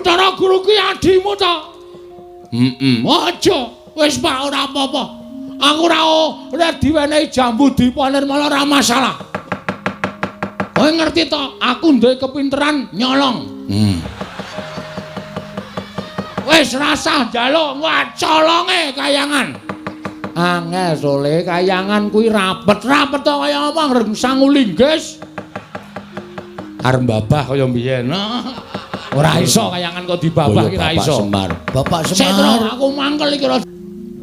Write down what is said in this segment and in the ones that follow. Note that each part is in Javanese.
Bathara Guru kuwi adimu ta? Heeh. Aja. Wis Pak ora apa-apa. Aku ora diwenehi jambu dipa nirmala ora masalah. Kowe ngerti to, aku duwe kepinteran nyolong. Wis rasah njaluk, wah colonge kayangan. Angel sole kayangan kuwi rapet-rapet to kaya apa ngrengsang linggis. Arep babah kaya mbiyen. Ora iso kayangan kok dibabah ki ora iso. Semar. Bapak Semar. Semar. Aku mangkel iki ora.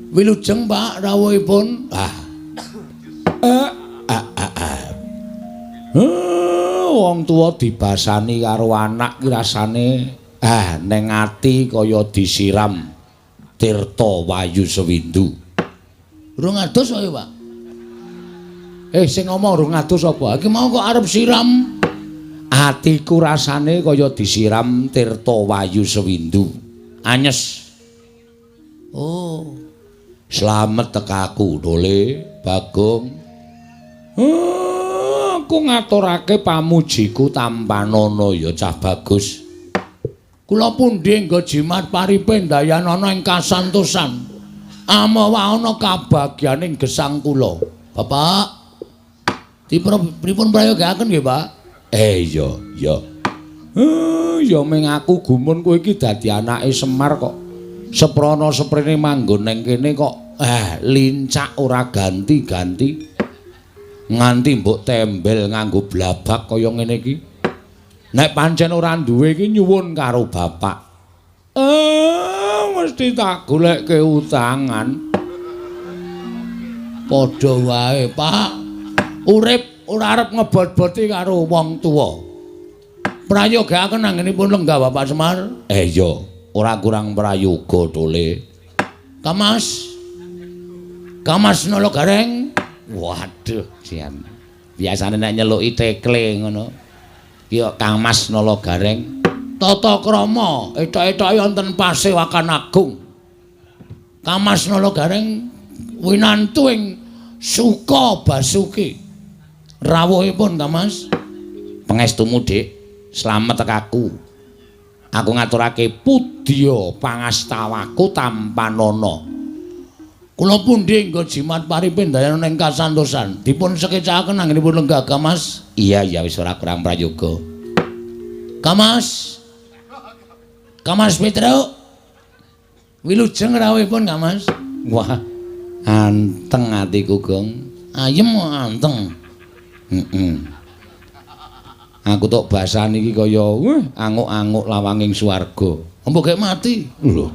Wilujeng Pak rawuhipun. Ah. Ah ah ah. Wong tuwa dibasani karo anak ki rasane neng ati kaya disiram tirta wayu sewindu. Rung adus kaya, Pak. Sing ngomong rung adus apa? Iki mau kok arep siram. Atiku rasane kaya disiram tirta wayu sewindu. Anyes. Oh. Slamet tekaku, Dole, Bagong. Aku ngaturake pamujiku tampanana ya cah bagus. Kula pundi nggo jimat paripe ndayanana ing kasantosan. Amawa ana kabagyaning gesang kula. Bapak, pripun prayogaaken nggih, Pak? Iya, iya. Ya ming aku gumun kowe iki dadi anake Semar kok. Seprana seprene manggon ning kene kok lincak ora ganti-ganti. Nganti mbok tembel nganggo blabak kaya ngene iki. Nek pancen ora duwe iki nyuwun karo bapak. Mesti tak golekke utangan. Padha wae, Pak. Urip ora arep ngebot-boti karo wong tuwa. Prayogaaken anggenipun lenggah Bapak Semar. Iya, ora kurang prayoga tole. Kamas. Kamas Nala Gareng. Waduh, jian. Biasane nek nyeluki tekle ngono. Ki kok Kang Mas Nala Gareng. Tata krama etok-etoke wonten Pasewakan Agung. Kamas Nala Gareng winantu ing Suka Basuki. Rawuhipun Kamas. Pangestumu, Dik. Slamet tekaku. Aku ngaturake pudya pangastawaku tampanana. Kula pundi nggo jimat paripe ndayana ing kasantosan. Dipun sekecakaken anggenipun lenggah Kamas. Iya, iya wis ora kurang prayoga. Kamas. Kamas Petruk. Wilujeng rawuhipun Kamas. Wah, anteng atiku, Gong. Ayem anteng. Heeh. Aku tok basani iki kaya anguk-anguk lawanging swarga. Mbok gek mati. Lho.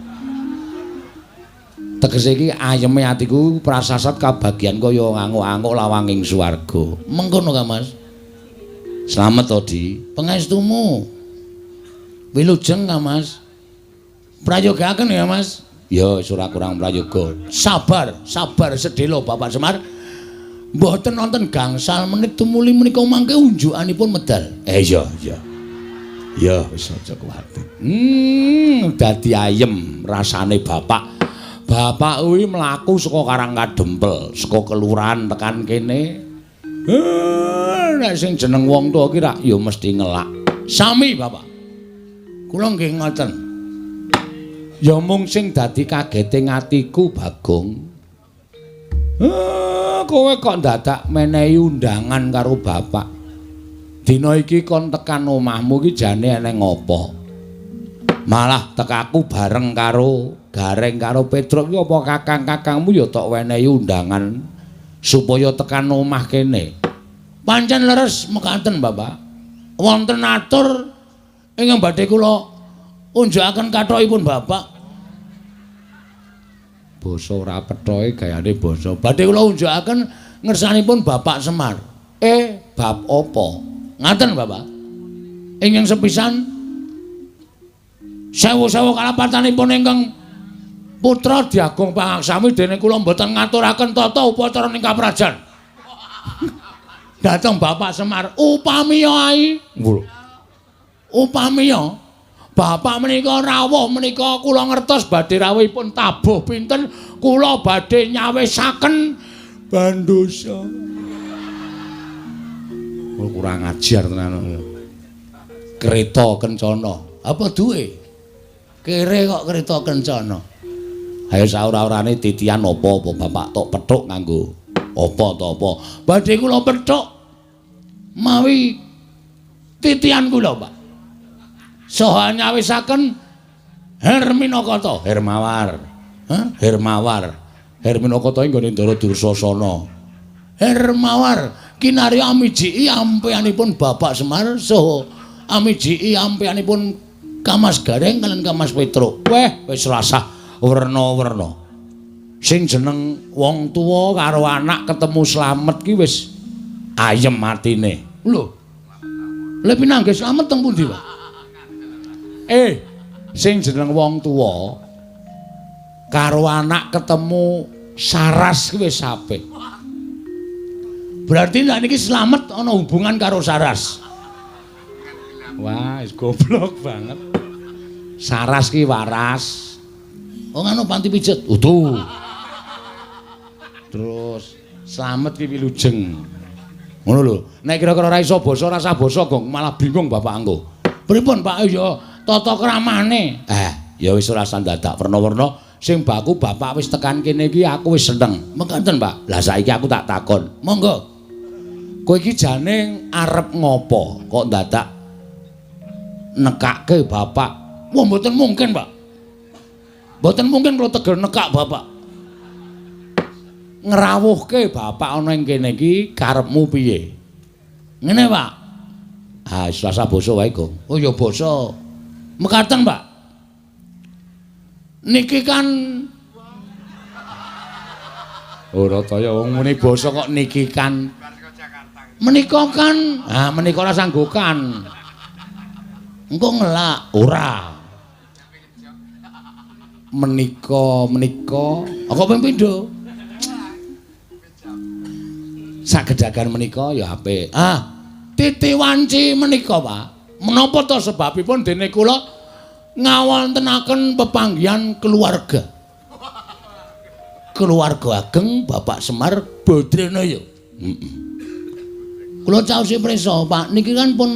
Tegese iki ayeme atiku prasasat kabagian kaya anguk-anguk lawanging swarga. Mengkono Kamas. Slamet to, Di. Pangestumu. Wilujeng Kamas. Prayogaaken ya, Mas. Ya, wis ora kurang prayoga. Sabar, sabar sedhela Bapak Semar. Mboten wonten gangsal menit tumuli menika mangke unjukanipun medal. Iya, iya. Ya, wis aja kuwatir. Dadi ayem rasane bapak. Bapak kuwi mlaku saka Karang Kadempel, saka kelurahan tekan kene. Nek sing jeneng wong tuwa ki rak ya mesti ngelak. Sami, Bapak. Kula nggih ngoten. Ya mung sing dadi kagete atiku, Bagong. Kowe kok dadak menehi undangan karo bapak. Dina iki kon tekan omahmu iki jane eneng apa? Malah tekaku bareng karo Gareng karo Petruk iki apa kakang-kakangmu ya tok wenehi undangan supaya tekan omah kene. Pancen leres mekaten, Bapak. Wonten atur ingkang badhe kula unjukaken kathokipun Bapak. Basa ora pethoke gayane basa. Badhe kula unjukaken ngersanipun Bapak Semar. Bab apa? Ngaten, Bapak. Ingkang sepisan sewu-sewu kalapatanipun ingkang putra Diagung Pangaksami dene kula mboten ngaturaken tata upacara ing kaprajan. Dhateng Bapak Semar upamiya ai. Lho. Upamiya Bapak menika rawuh menika kula ngertos badhe rawuhipun tabuh pinten kula badhe nyawisaken bandosa. Kurang ajar tenan. Kereta kencana. Apa duwe? Kere kok kereta kencana. Ayo saura-urane titian apa-apa bapak tok pethuk nganggo apa to apa. Badhe kula pethuk mawi titian kula, Pak. Saha nyawisaken Herminakata, Hermawar. Hah? Hermawar. Herminakata nggone Ndara Dursasana. Hermawar kinarya amijiki ampeanipun Bapak Semar saha amijiki ampeanipun Kamas Gareng kalian Kamas Petruk. Weh, wis rasah werna-werna. Sing jeneng wong tuwa karo anak ketemu slamet ki wis ayem atine. Lho. Lha pinanggih slamet teng pundi, Pak? Sing jeneng wong tuwa karo anak ketemu saras ki wis apik. Berarti nek niki slamet ana hubungan karo saras. Wah, wis goblok banget. Saras ki waras. Oh ngono panti pijet. Utuh. Terus slamet ki wilujeng. Ngono lho. Nek kira-kira ora iso basa ora usah basa, Gong, malah bingung bapak engko. Pripun, Pak? Ya tata kramane. Ya wis ora usah dadak werna-werna. Sing baku bapak wis tekan kene iki aku wis seneng. Mekaten, Pak. Lah saiki aku tak takon. Monggo. Kowe iki jane arep ngopo kok dadak nekake bapak? Wah, mboten mungkin, Pak. Mboten mungkin kula tegel nekak bapak. Ngrawuhke bapak ana ing kene iki karepmu piye? Ngene, Pak. Ah, wis rasa basa wae, Gong. Oh ya basa. Mekaten, Pak. Niki kan ora kaya wong muni basa kok niki kan. Menika kan, ah menika ora sanggukan. Engko ngelak. Ora. Menika menika kok ping pindho? Sagedagan menika ya apik. Ah, titi wanci menika, Pak. Menapa to sebabipun dene kula ngawontenaken pepanggihan keluarga. Keluarga ageng Bapak Semar Badranaya. Heeh. Kula caosi prisa, Pak, niki kan pun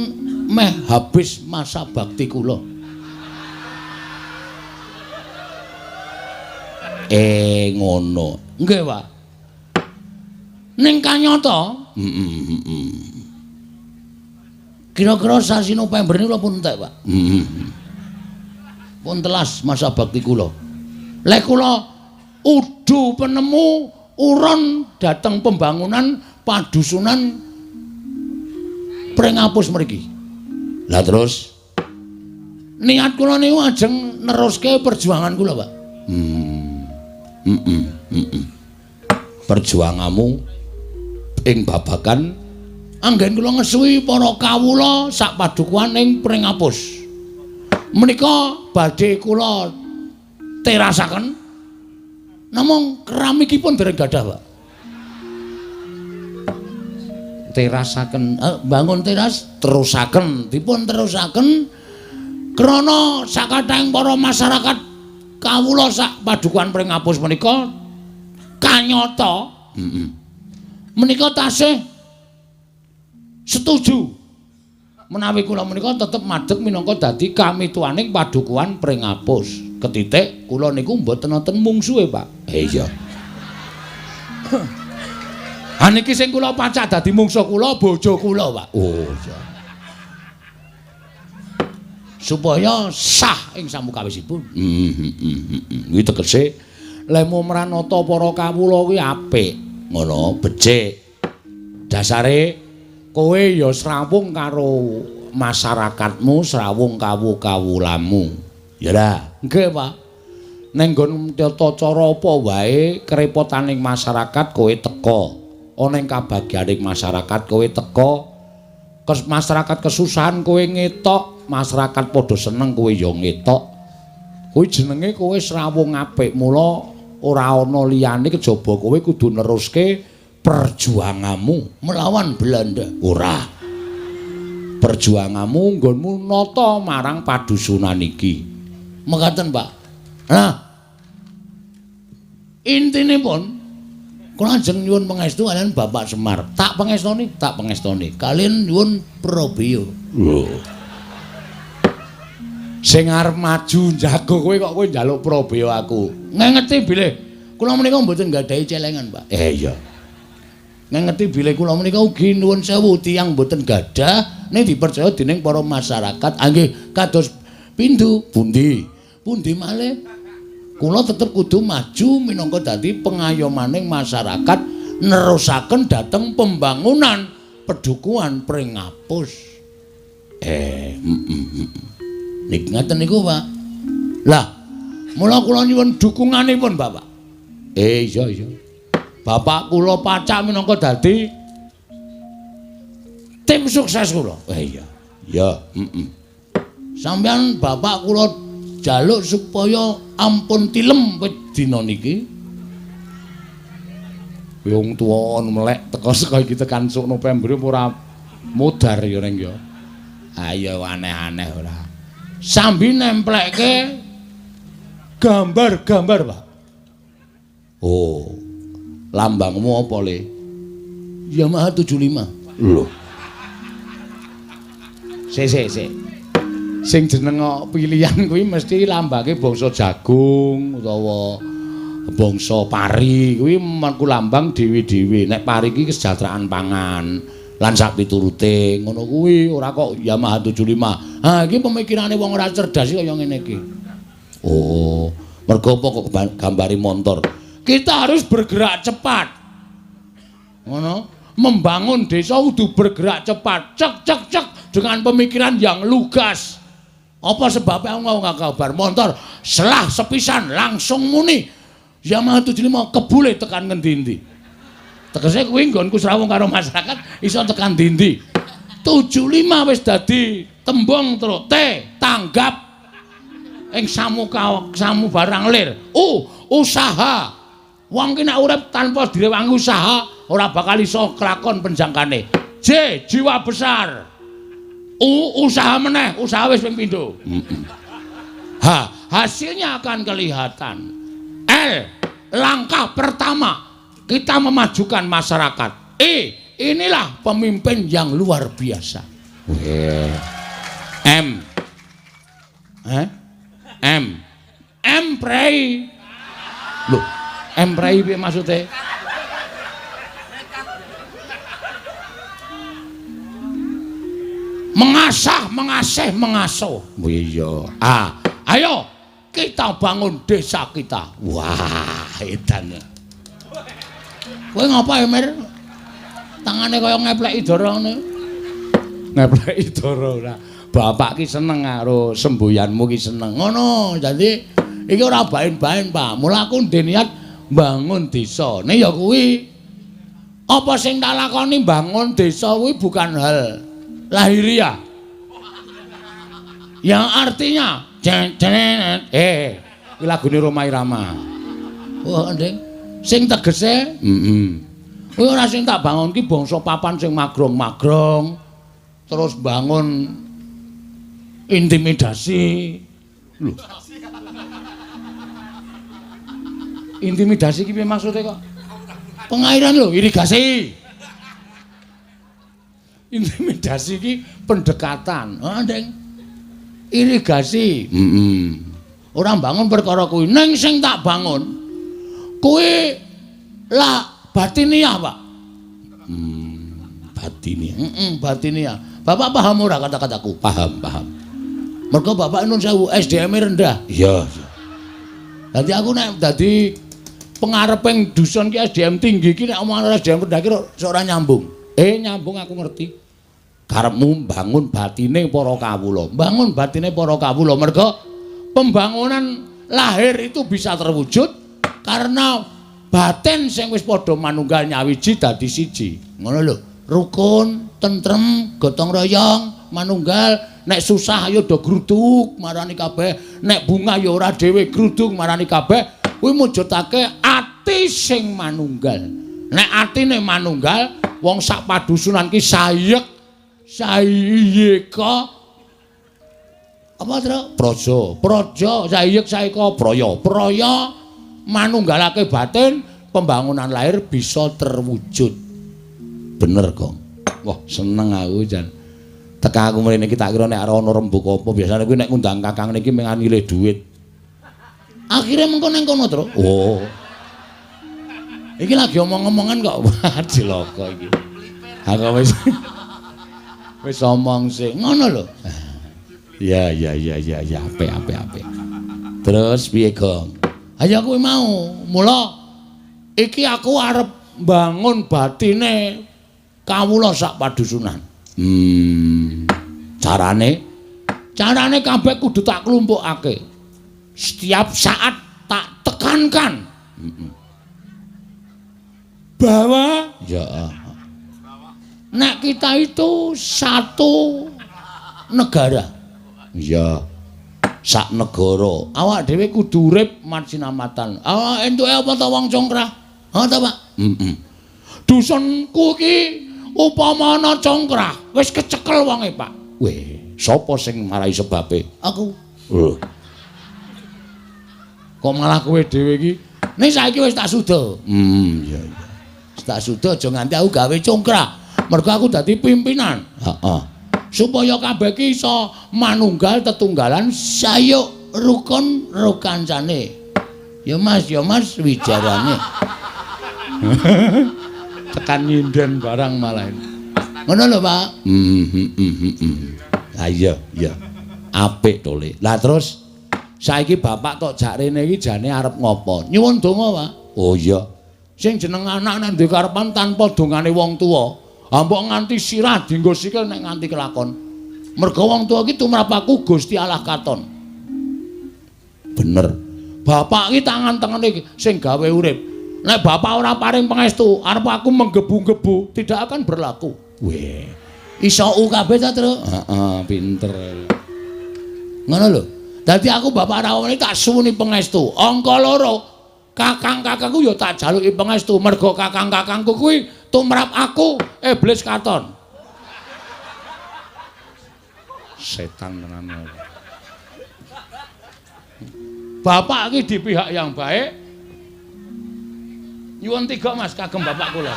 meh habis masa bakti kula. Ngono. Nggih, Pak. Ning kanyata, heeh. Kira-kira sasi November niku kula pun entek, Pak. Heeh. Pun telas masa bakti kula. Lek kula udu penemu uron dhateng pembangunan padusunan Pringapus mriki. Lah terus niat kula niku ajeng neruske perjuangan kula, Pak. Perjuanganmu ing babagan anggen kula ngesuwi para kawula sak padukuhan ing Pringapus. Menika badhe kula terasaken namung keramikipun dereng gadah, Pak. Terasaken, bangun teras terusaken, dipun terusaken krana sakathahing para masyarakat kawula sak padukuhan Pringapus menika kanyata. Menika tasih setuju menawi kula menika tetep madeg minangka dadi kamituwaning padukuhan Pringapus. Ketitik kula niku mboten wonten mungsuhe, Pak. Iya. Ha niki sing kula pacak dadi mungsuh kula bojo kula, Pak. Oh iya. Supaya sah ing samukawisipun. Kuwi tegese lemu mranata para kawula kuwi apik, ngono, becik. Dasare kowe ya srawung karo masyarakatmu, srawung kawu-kawulamu. Ya ra? Nggih, Pak. Ning nggon tata cara apa wae kerepotaning masyarakat kowe teka. Ana ing kabagyaning masyarakat kowe teka. Masyarakat kesusahan kowe ngetok, masyarakat padha seneng kowe ya ngetok. Kuwi jenenge kowe srawung apik, mula ora ana liyane kejaba kowe kudu neruske perjuanganmu melawan Belanda. Ora. Perjuanganmu nggonmu nata marang padusunan iki. Mekaten, Pak. Nah, intinipun kula ajeng nyuwun pangestu kaliyan Bapak Semar. Tak pangestoni, tak pangestoni. Kaliyan nyuwun prabeya. Lho. Sing arep maju njago kowe kok kowe njaluk probeo aku. Ngengeti bilih kula menika mboten nggadahi celengan, Pak. Iya. Ngengeti bilih kula menika ugi nuwun sewu tiyang mboten gadah ning dipercaya dening para masyarakat. Nggih kados pindho pundi? Pundi malih? Kula tetep kudu maju minangka dadi pengayomaning masyarakat nerusaken dhateng pembangunan pedukuhan Pringapus. Niki ngaten niku, Pak. Lah, mula kula nyuwun dukunganipun, Bapak. Iya iya. Bapak kula pacak minangka dadi tim sukses kula. Iya. Ya, Sampeyan bapak kula jaluk supaya ampun tilem wit dina niki. Wong tuwa melek teko saka iki tekan sok November ora modar ya reng ya. Ayo aneh-aneh ora. Sambi nemplekke gambar-gambar, Pak. Oh. Lambangmu apa, Le? Yamaha 75. Lho. Sik. Sing jeneng pilihan kuwi mesti lambange bangsa jagung utawa bangsa pari kuwi mengku lambang dhewe-dhewe. Nek pari iki kesejahteraan pangan lan sak piturute ngono kuwi ora kok Yamaha 75. Ha iki pemikirane wong ora cerdas kaya ngene iki. Oh, mergo apa kok gambari montor? Kita harus bergerak cepat. Ngono, membangun desa kudu bergerak cepat. Cek cek cek dengan pemikiran yang lugas. Apa sebabnya aku ngomong kabar motor selah sepisan langsung muni Yamaha 75 kebule tekan ngendi-endi. Tegese kuwi nggonku srawung karo masyarakat iso tekan ndi-ndi. 75 wis dadi tembung terus T tanggap ing samuka samu barang lir. U usaha. Wong ki nek urip tanpa direwangi usaha ora bakal iso kelakon penjangkane. J jiwa besar. U usaha meneh, usaha wis ping pindho. H hasilnya akan kelihatan. L langkah pertama kita memajukan masyarakat. E inilah pemimpin yang luar biasa. M M M prei. Loh, M prei piye maksudnya? Mengasah, mengasih, mengasuh. Iya. Ah, ayo kita bangun desa kita. Wah, edan. Kowe ngapa, Emir? Tangane kaya ngepleki dara ngene. Ngepleki dara ora. Bapak ki seneng karo semboyanmu ki seneng. Ngono, dadi iki ora baen-baen, Pak. Mula aku ndek niat bangun desa. Nek ya kuwi apa sing tak lakoni bangun desa kuwi bukan hal lahiriah. Yang artinya iki lagune Rhoma Irama. Oh, ndek. Sing tegese, kuwi ora sing tak bangun ki bangsa papan sing magrong-magrong, terus bangun intimidasi. Lho. Intimidasi ki piye maksude kok? Pengairan lho, irigasi. Intimidasi ki pendekatan. Heeh, Ding. Irigasi. Ora bangun perkara kuwi. Ning sing tak bangun kuwi lah batiniah, Pak. Batiniah. Batiniah. Bapak paham ora kata-kataku? Paham, paham. Mergo bapak nun sewu SDM-e rendah. Iya. Dadi aku nek dadi pengareping dusun ki SDM tinggi ki nek omongan SDM rendah ki ora nyambung. Nyambung aku ngerti. Karepmu bangun batine para kawula. Bangun batine para kawula mergo pembangunan lahir itu bisa terwujud karena batin sing wis padha manunggal nyawiji dadi siji. Ngono lho. Rukun, tentrem, gotong royong, manunggal. Nek susah ayo do gruduk marani kabeh, nek bunga ya ora dhewe gruduk marani kabeh. Kuwi mujudake ati sing manunggal. Nek atine manunggal, wong sak padusunan ki sayek sayeka apa tru? Praja. Praja sayek saeka praya. Praya manunggalake batin, pembangunan lahir bisa terwujud. Bener, Gong. Wah, seneng aku jan. Teka aku mrene iki tak kira nek ana rembug apa, biasane kuwi nek ngundang kakang niki mung nyilih dhuwit. Akhire mengko nang kono, Tru. Oh. Iki lagi omong-omongan kok. Wah, cilaka iki. Aku wis wis omong sik. Ngono lho. Ya ya ya ya ya, apik apik apik. Terus piye, Gong? Ayo kuwi mau. Mula iki aku arep mbangun batine kawula sak padusunan. Carane? Carane kabeh kudu tak klumpukake. Setiap saat tak tekankan. Bahwa ya nek kita itu satu negara. Ya. Sak negara. Awak dhewe kudu urip marsinamatan. Awak entuke apa ta wong congkrah? Ha ta, Pak? Heeh. Dusunku iki upama ana congkrah, wis kecekel wonge, Pak. Weh, sapa sing marai sebabe? Aku. Lho. Kok malah kowe dhewe iki? Ning saiki wis tak suda. Iya iya. Wis tak suda aja nganti aku gawe congkrah. Mergo aku dadi pimpinan. Heeh. Supaya kabeh iki iso manunggal tetunggalan sayuk rukun rukancane. Ya Mas wijarane. Tekan nyinden barang malah. Ngono lho, Pak. Ha iya, iya. Apik to, Le. Lah terus saiki bapak tok jak rene iki jane arep ngopo? Nyuwun donga, Pak. Oh iya. Sing jeneng anak nek duwe karepan tanpa dongane wong tuwa, mbok nganti sirah dienggo sikil nek nganti kelakon. Mergo wong tuwa iki tumrap aku Gusti Allah katon. Bener. Bapak iki tangan tengene sing gawe urip. Nek bapak ora paring pangestu, arep aku menggebu-gebu tidak akan berlaku. Weh. Iso u kabeh ta, Tru? Heeh, pinter. Ngono lho. Dadi aku bapak rawuh tak suwuni pangestu. Angka loro, kakang-kakangku ya tak jaluki pangestu. Mergo kakang-kakangku kuwi tumrap aku iblis katon. Setan tenan. Bapak iki di pihak yang baik. Nyuwun tiga Mas kagem bapak kula.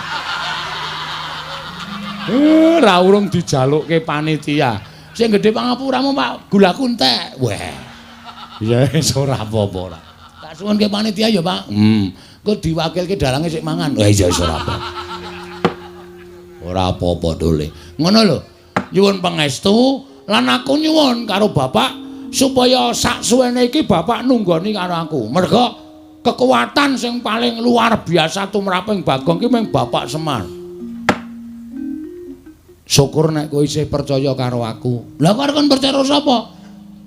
Ra urung dijalukke panitia. Sing gedhe pangapuramu Pak, gulaku entek. Weh. Ya wis ora apa-apa ora. Tak suwunke panitia ya, Pak. Engko diwakilke dalange sik mangan. Wah iya wis ora apa. Ora apa-apa dole. Ngono lho. Nyuwun pangestu lan aku nyuwun karo bapak supaya sak suwene iki bapak nunggoni karo aku. Mergo kekuatan sing paling luar biasa tumraping Bagong ki mung Bapak Semar. Syukur nek kowe isih percaya karo aku. Lah kok arep percaya karo sapa?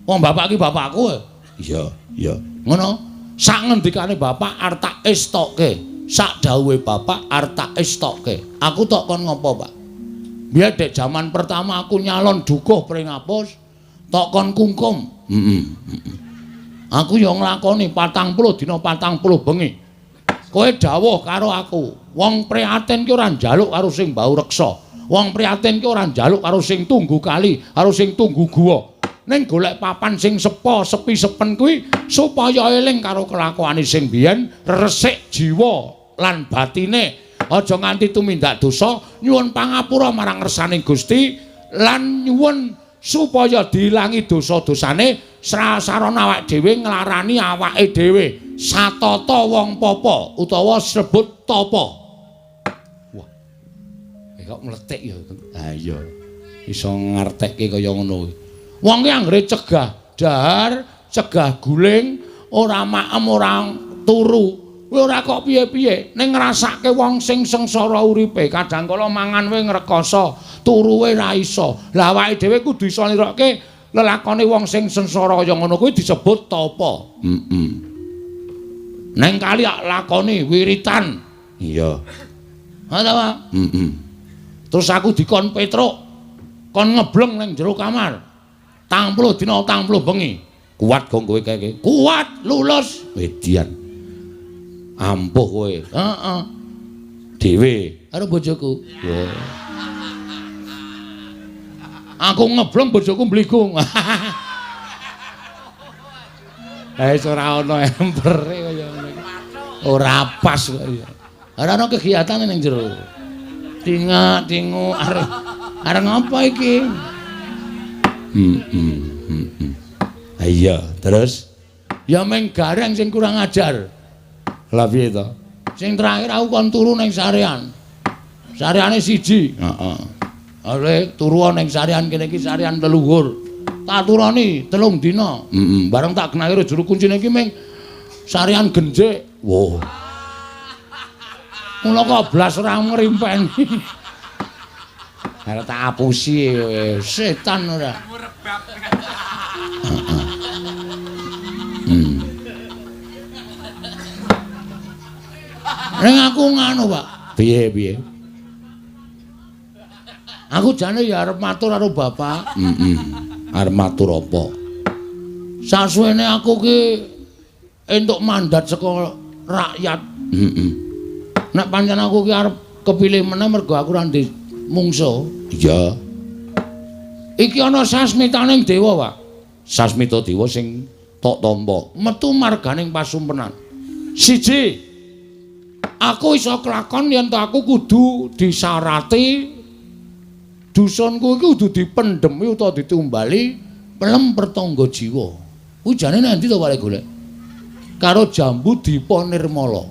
Wong bapak ki bapakku. Iya, iya. Ngono. Sak ngendikane bapak arep tak estokke. Sak dawuhe bapak arep tak estokke. Aku tok kon ngopo, Pak? Biyen dek jaman pertama aku nyalon dukuh Pringapus, tok kon kungkum. Heeh. Aku ya nglakoni 40 dina 40 bengi. Kowe dawuh karo aku, wong prihatin ki ora njaluk karo sing bau reksa. Wong prihatin ki ora njaluk karo sing tunggu kali, karo sing tunggu guwa. Ning golek papan sing sepo, sepi sepen kuwi supaya eling karo kelakuane sing biyen, resik jiwa lan batine. Aja nganti tumindak dosa, nyuwun pangapura marang ngersaning Gusti lan nyuwun supaya diilangi dosa-dosane. Sarana awak dhewe nglarani awake dhewe satata wong papa utawa sebut tapa. Wah. Kok mletik ya. Ha iya. Iso ngertekke kaya ngono kuwi. Wong ki anggere cegah dahar, cegah guling, ora maem, ora turu. Kuwi ora kok piye-piye, ning ngrasake wong sing sengsara uripe, kadang kala mangan wae ngrekoso, turu wae ra iso. Lah awake dhewe kudu iso nirokke lelakone wong sing sengsara kaya ngono kuwi disebut tapa. Heeh. Neng kali lakoni wiritan. Iya. Ha ta, Pak? Heeh. Terus aku dikon Petruk, kon ngebleng ning jero kamar. 40 dina 40 bengi. Kuat gong kowe kae? Kuat, lulus. Edian. Ampuh kowe. Heeh. Dhewe karo bojoku. Wah. Aku ngebleng bojoku mbligung. Wis ora ana empere kaya ngono iki. Ora pas kok ya. Ora ana kegiatan ning jero. Tingak-tingu arep arep ngapa iki? Iya, terus ya meng Gareng sing kurang ajar. Lah piye to? Sing terakhir aku kon turu ning sarean. Sareane siji. Heeh. Ale turu ning sarean kene iki sarean leluhur. Tak turoni 3 dina. Heeh. Bareng tak genake juru kuncine iki meng sarean genjik. Wah. Mula kok blas ora ngrimpeni. Arep tak apusi setan ora. Ning aku nganu, Pak. Piye piye? Aku jane ya arep matur karo bapak. Heeh. Arep matur apa? Sasuwene aku ki entuk mandat saka rakyat. Heeh. Nek pancen aku ki arep kepilih meneh mergo aku ora ndek mungsuh. Iya. Iki ana sasmitaning dewa, Pak. Sasmita dewa sing tok tampa metu marganing pasumpenan. Siji, aku iso kelakon yen to aku kudu disarati dusunku iki kudu dipendhemi utawa ditumbali pelem pertangga jiwa. Kuwi jane nang endi to Pak golek? Karo jambu Dipa Nirmala.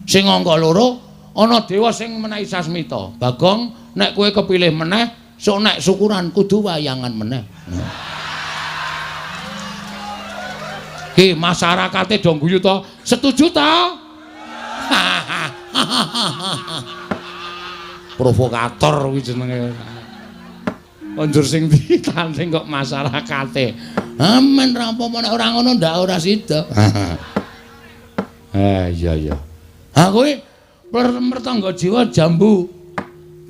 Sing angka loro ana dewa sing menehi sasmita. Bagong, nek kowe kepilih meneh, sok nek syukuran kudu wayangan meneh. Ki masyarakate do guyu to? Setuju ta? Provokator kuwi jenenge. Konjur sing ditanding kok masyarakate. Amen ra apa-apa nek ora ngono ndak ora sida. Iya iya. Ha kowe mertangga jiwa jambu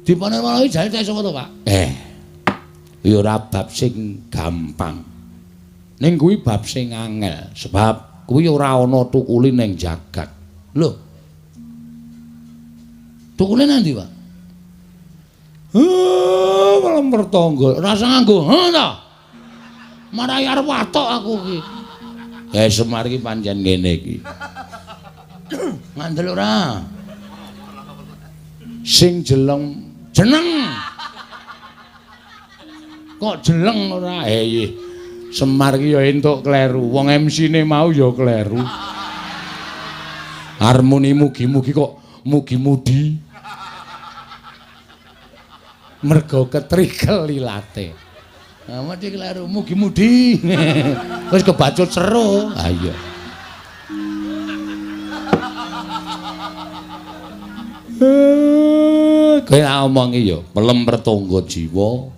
Dipa Nirmala iki jane sapa to, Pak? Ya ora bab sing gampang. Ning kuwi bab sing angel, sebab kuwi ora ana tukule ning jagat. Lho. Tukule nang ndi, Pak? Malah mertangga. Rasa nganggo, ha ta? Marai arep watok aku iki. Semar iki pancen ngene iki. Ngandel ora? Sing jeleng jeneng. Kok jeleng ora? Iya. Semar iki ya entuk kleru. Wong MC-ne mau ya kleru. Harmoni mugi-mugi kok mugi-mudi. Mergo ketrikel ilate. Nah, mesti kleru mugi-mudi. Wis kebacut seru. Ha iya. Kowe tak omongi ya, pelem pertangga jiwa,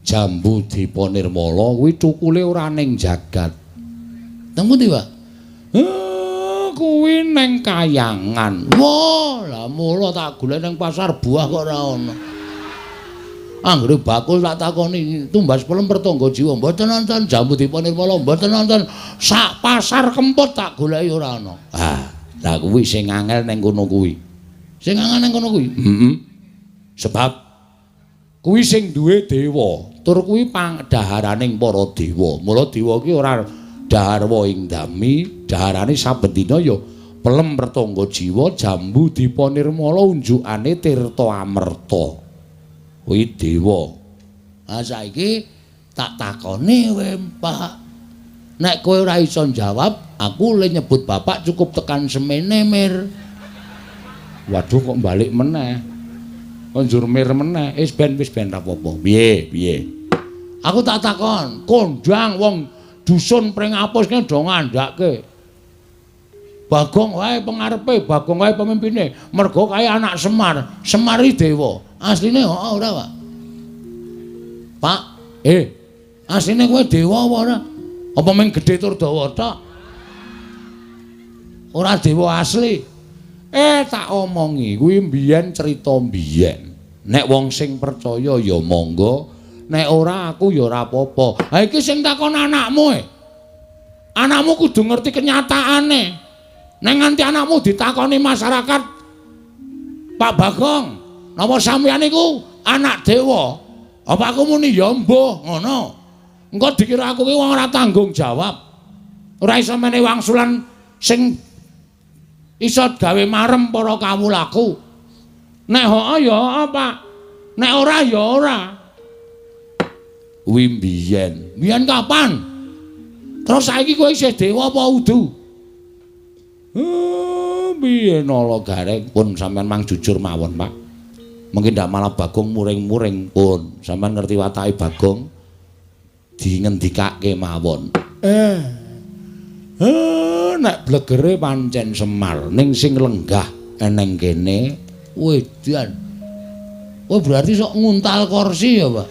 jambu Dipa Nirmala kuwi cukule ora ning jagat. Teng pundi, Pak? Kuwi ning kayangan. Wah, lah mula tak golek ning pasar buah kok ora ana. Anggere bakul tak takoni tumbas pelem pertangga jiwa mboten nonton jambu Dipa Nirmala mboten nonton sak pasar Kempot tak goleki ora ana. Ah, lah kuwi sing angel ning kono kuwi. Sing angel ning kono kuwi. Heeh. Sebab kuwi sing duwe dewa, tur kuwi pangdaharaning para dewa. Mula dewa ki ora dahar ing dami, daharane saben dina ya pelem pertangga jiwa jambu Dipa Nirmala unjukane tirta amerta. Kuwi dewa. Ah saiki tak takoni kowe, Pak. Nek kowe ora iso njawab, aku le nyebut bapak cukup tekan semene, Mir. Waduh kok balik meneh. Kok njur mir meneh. Wis ben ra apa-apa. Piye, piye? Aku tak takon, kondang wong dusun Pringapus ki do ngandhake. Bagong wae pengarepe, Bagong wae pemimpine. Mergo kae anak Semar, Semar iki dewa. Asline heeh ora, Pak? Pak, asline kowe dewa apa ora? Apa mung gedhe tur dawa tok? Ora dewa asli. Tak omongi kuwi mbiyen cerita mbiyen. Nek wong sing percaya ya monggo, nek ora aku ya ora apa-apa. Ha iki sing takon anakmu e. Anakmu kudu ngerti kenyataane. Nek nganti anakmu ditakoni masyarakat, Pak Bagong, napa sampeyan niku anak dewa? Apa aku muni ya mbuh ngono. Engko dikira aku ki wong ora tanggung jawab. Ora iso menehi wangsulan sing iso gawe marem para kawulaku. Nek heeh ya heeh, Pak. Nek ora ya ora. Kuwi mbiyen. Mbiyen kapan? Terus saiki kowe isih dewa apa udu? Piye nala Gareng? Pun sampean mang jujur mawon, Pak. Mungkin ndak malah Bagong muring-muring pun. Sampean ngerti watake Bagong dingendikake mawon. Nek blegere pancen Semar ning sing lenggah eneng kene wedan. Oh berarti sok nguntal kursi ya, Pak.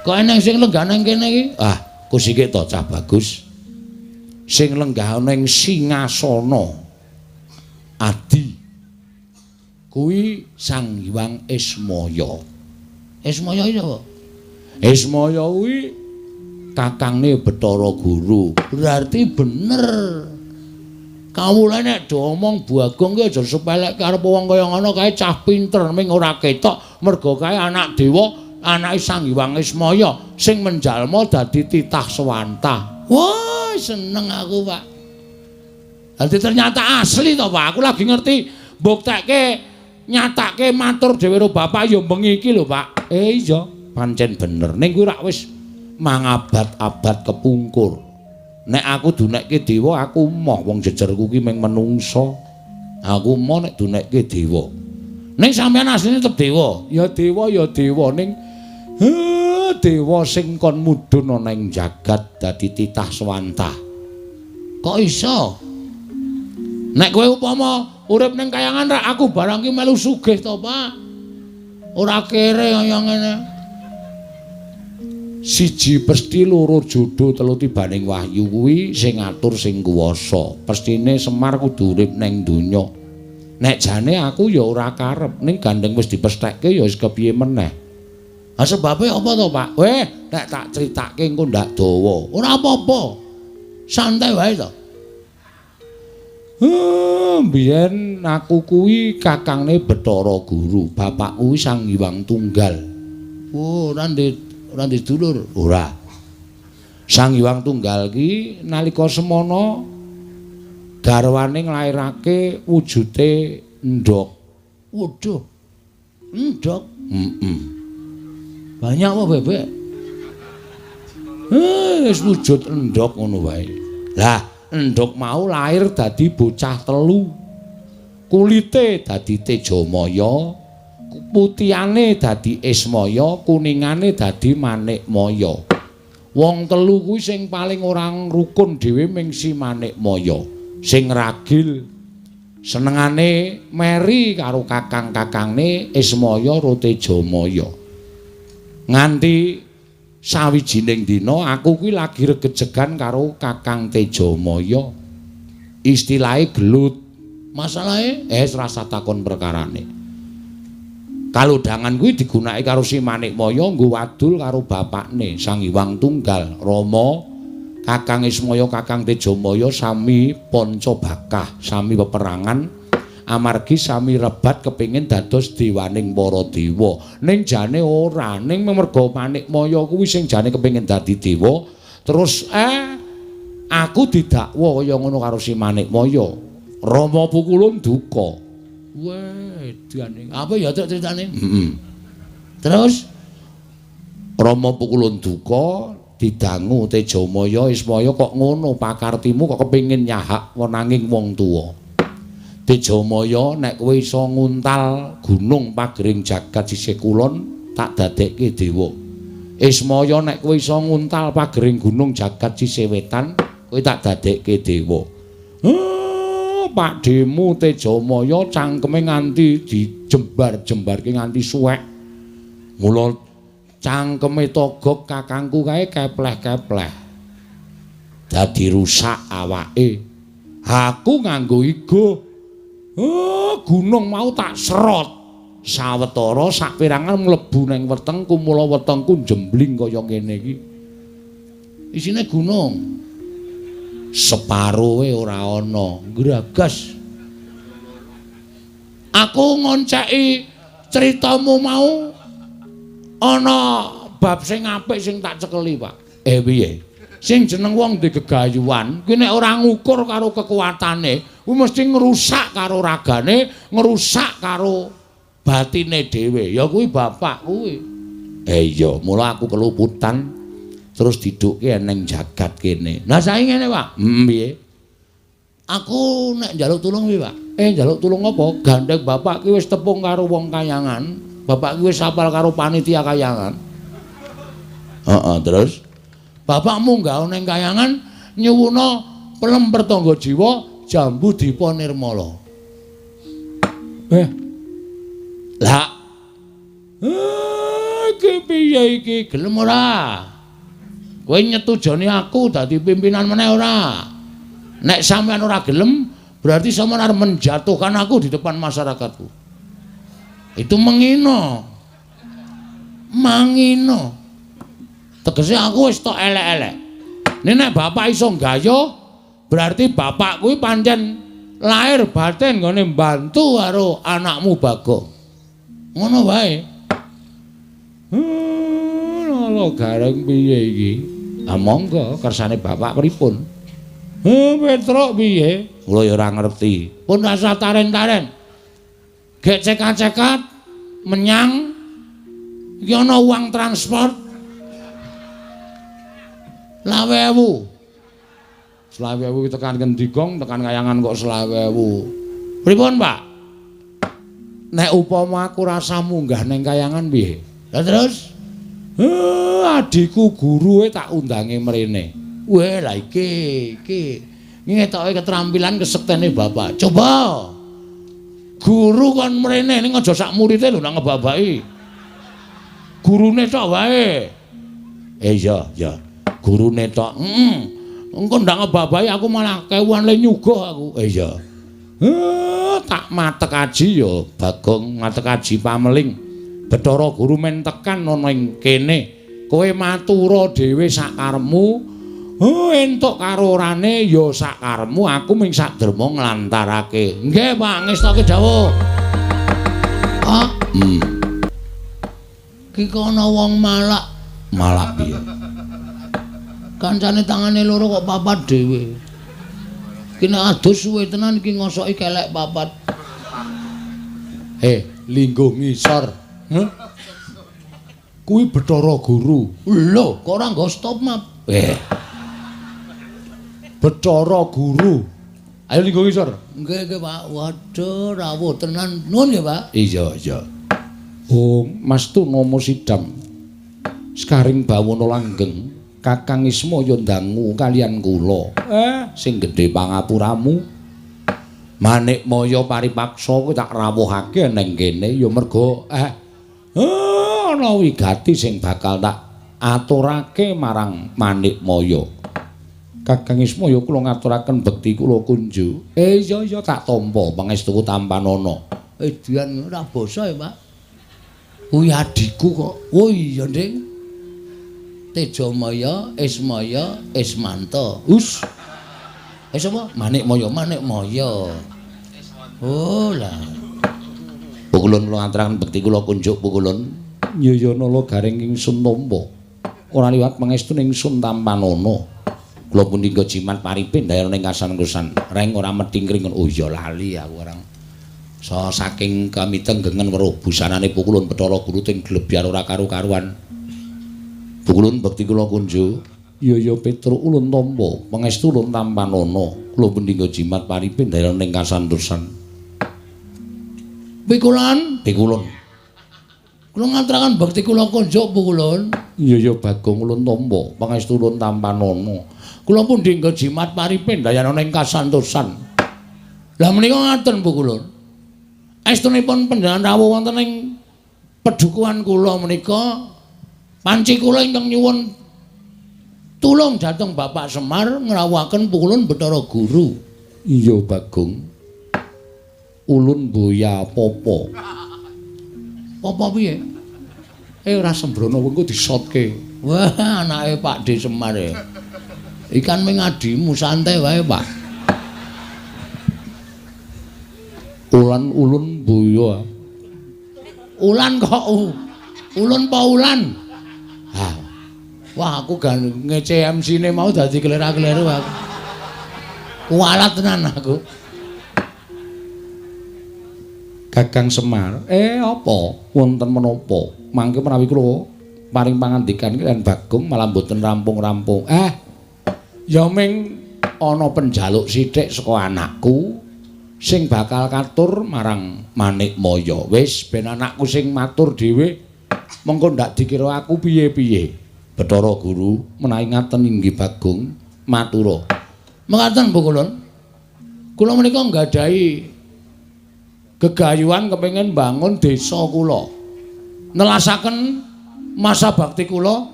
Kok eneng sing lenggah nang kene iki? Ah, kusike to cah bagus. Sing lenggah ning singasana Adi kuwi Sang Hyang Ismaya. Ismaya iki sapa? Ismaya kuwi kakangne Bathara Guru. Berarti bener. Kawula nek do omong Bagong ki aja sepelekke arep wong kaya ngono kae cah pinter ming ora ketok mergo kae anak dewa, anake Sang Hyang Ismaya sing menjalma dadi titah swantah. Wah, seneng aku, Pak. Dadi ternyata asli to, Pak. Aku lagi ngerti mbuktekke nyatake matur dhewe karo bapak ya bengi iki lho, Pak. Iya, pancen bener. Ning kuwi rak wis mangabad-abad kepungkur. Nek aku dunekke dewa, aku moh wong jejerku ki mung menungsa. Aku moh nek dunekke dewa. Ning sampeyan asline tetep dewa. Ya dewa ya dewa ning dewa sing kon mudhun ana ing jagat dadi titah swantah. Kok iso? Nek kowe upama urip ning kayangan rak aku barang ki melu sugih to, Pak. Ora kere kaya ngene. Siji pesti loro jodo telu tibaning wahyu kuwi sing ngatur sing kuwasa. Pestine Semar kudu urip ning donya. Nek jane aku ya ora karep, ning gandeng wis dipesthekke ya wis kepiye meneh. Ha sebabe apa to, Pak? Weh, nek tak critake engko ndak dawa. Ora apa-apa. Santai wae to. Mbiyen aku kuwi kakangne Bathara Guru, bapakku kuwi Sang Hyang Tunggal. Oh, ora ndek dulur. Ora. Sang Hyang Tunggal ki nalika semana garwane nglairake wujude endhog. Waduh. Endhog? Heeh. Banyak apa bebek? Wis wujud endhog ngono wae. Lah, endhog mau lahir dadi bocah telu. Kulite dadi Tejamaya, putihane dadi Ismaya, kuningane dadi Manikmaya. Wong telu kuwi sing paling ora rukun dhewe ming si Manikmaya. Sing ragil senengane meri karo kakang-kakangne Ismaya ro Tejamaya. Nganti sawijining dina aku kuwi lagi regejegan karo Kakang Tejamaya. Istilahe gelut. Masalahe rasa takon perkarane. Kalodhangan kuwi digunakake karo si Manikmaya nggo wadul karo bapakne Sang Hyang Tunggal Rama. Kakang Ismaya, Kakang Tejamaya sami panca bakah, sami peperangan amargi sami rebat kepingin dados dewaning para dewa. Ning jane ora, ning merga Manikmaya kuwi sing jane kepingin dadi dewa, terus aku didakwa kaya ngono karo si Manikmaya. Rama pukulun duka. Weh, edan. Apa ya critane? Heeh. Terus Rama pukulun duka didangu Tejamaya Ismaya kok ngono pakartimu kok kepingin nyahak wenanging wong tuwa. Tejamaya nek kowe iso nguntal gunung pagering jagat sisih kulon tak dadekke dewa. Ismaya nek kowe iso nguntal pagering gunung jagat sisih wetan kowe tak dadekke dewa. Pakdhemu Tejamaya cangkeme nganti dijembar-jembarke nganti suwek. Mula cangkeme Togog kakangku kae kepleh-kepleh. Dadi rusak awake. Aku nganggo igo. Gunung mau tak serot. Sawetara saperangan mlebu ning wetengku, mula wetengku jembling kaya ngene iki. Isine gunung. Separoe ora ana, gragas. Aku ngonceki critamu mau ana bab sing apik sing tak cekeli, Pak. Piye? Sing jeneng wong ndek gegayuhan kuwi nek ora ngukur karo kekuatane, kuwi mesti ngrusak karo ragane, ngrusak karo batine dhewe. Ya kuwi bapak kuwi. Iya, mula aku keluputan terus didukke ning jagat kene. Lah saiki ngene, Pak. Piye? Aku nek njaluk tulung piye, Pak? Njaluk tulung apa? Gandeng bapak ki wis tepung karo wong kayangan. Bapak ki wis apal karo panitia kayangan. Heeh, terus bapak munggah ning kayangan nyuwuna pelem pertangga jiwa jambu dipa nirmala. Lah. Iki piye iki? Gelem ora? Kowe nyetujoni aku dadi pimpinan meneh ora? Nek sampean ora gelem, berarti sampean arep menjatuhkan aku di depan masyarakatku. Itu mengino. Mangino. Tegese aku wis tok elek-elek. Nek bapak iso nggayuh, berarti bapak kuwi pancen lahir batin nggone mbantu karo anakmu Bagong. Ngono wae. Lho gareng piye iki? Ah monggo kersane bapak pripun? Petruk piye? Kula ya ora ngerti. Pun rasa taren-taren. Gek cekat-cekat menyang iki ana uang transport 25.000. 25.000 tekan ngendi gong, tekan kayangan kok 25.000. Pripun, Pak? Nek upama aku rasa munggah ning kayangan piye? Lah terus adikku guruwe tak undange mrene. Weh, lah iki iki ngetoke keterampilan kesektene bapak. Coba. Guru kon mrene ning aja sak murite lho nang ngebabaki. Gurune tok wae. Iya, iya. Gurune tok. Heeh. Engko ndak ngebabahi aku malah kewuan le nyuguh aku. Iya. Tak matek aji ya Bagong, matek aji pameling. Bathara Guru men tekan ana ing kene. Kowe matura dhewe sakarepmu. Entuk karo orane ya sakarepmu, aku ming saderma nglantarake. Nggih, Pak, ngestoke dawuh. Pak. Ki kono wong malak. Malak piye? Kancane tangane loro kok papat dhewe. Ki nek adus suwe tenan iki ngosoki kelek papat. Lingguh ngisor. Heh. Kuwi Bathara Guru. Lho, kok ora nggo stop map? Bathara Guru. Ayo lingguh ngisor. Nggih, nggih, Pak. Waduh, rawuh tenan. Nuwun nggih, Pak. Iya, iya. Oh, Mas Tunomo Sidam. Sekaring bawana langgeng, Kakang Ismaya ndangu kalian kula. Sing gedhe pangapuramu. Manikmaya paripaksa kowe tak rawuhake ning kene ya merga ana wigati sing bakal tak aturake marang Manikmaya. Kakang Ismaya kula ngaturaken bekti kula kunjuk. Iya iya tak tampa pangestuku tampanana. Edian ora basa ya, Pak. Kuwi adhiku kok. Oh iya, Ding. Tejamaya, Ismaya, Ismanta. Us. Sapa? Manikmaya, Manikmaya. Oh lah. Pukulun kula ngaturaken bekti kula kunjuk pukulun. Nyaya nala garing ingsun tampa. Ora liwat pangestu ingsun tampanana. Kula pundi nggo jimat paripin dayana ing kasan-kusan. Reng ora methingkring. Oh iya lali aku orang. So saking kamitenggengen weruh busanane pukulun Bathara Guru ting glebyar ora karu-karuan. Pukulun bekti kula kunjuk. Ya ya Petruk ulun tampa, pangestu ulun tampanana. Kula pundi nggo jimat paripin dayana ing kasantosan. Pikulon, pikulun. Kula ngaturaken bekti kula kunjuk pukulun. Iya ya Bagong ulun tampa, pangestu ulun tampanana. Kula pundi nggo jimat paripin dayana ing kasantosan. Lah menika ngaten pukulun. Estunipun panjenengan rawuh wonten ing pedukuhan kula menika panci kula ingkang nyuwun tulung dhateng Bapak Semar ngrawuhaken pukulun Bathara Guru. Iya Bagong. Ulun boya popo. Popo piye? Ora sembrono engko disotke. Wah, anake Pak D Semar e. Ikan ming adimu santai wae, Pak. Ulan ulun boya. Ulan kok ulun pa ulan? Ha. Wah, aku gan ngece MC-ne mau dadi kelera-keleru aku. Kualat tenan aku. Kakang Semar, apa? Wonten menapa? Mangke menawi kula Paring pangandikan iki lan Bagong malah mboten rampung-rampung. Ya ming ana penjaluk sithik saka anakku sing bakal katur marang Manikmaya. Wis ben anakku sing matur dhewe, mengko ndak dikira aku piye-piye. Bathara Guru menawi ngaten inggih Bagong matura. Mekaten Bu Kulun. Kula menika nggadahi gegayuhan kepengin bangun desa kula. Nelasaken masa bakti kula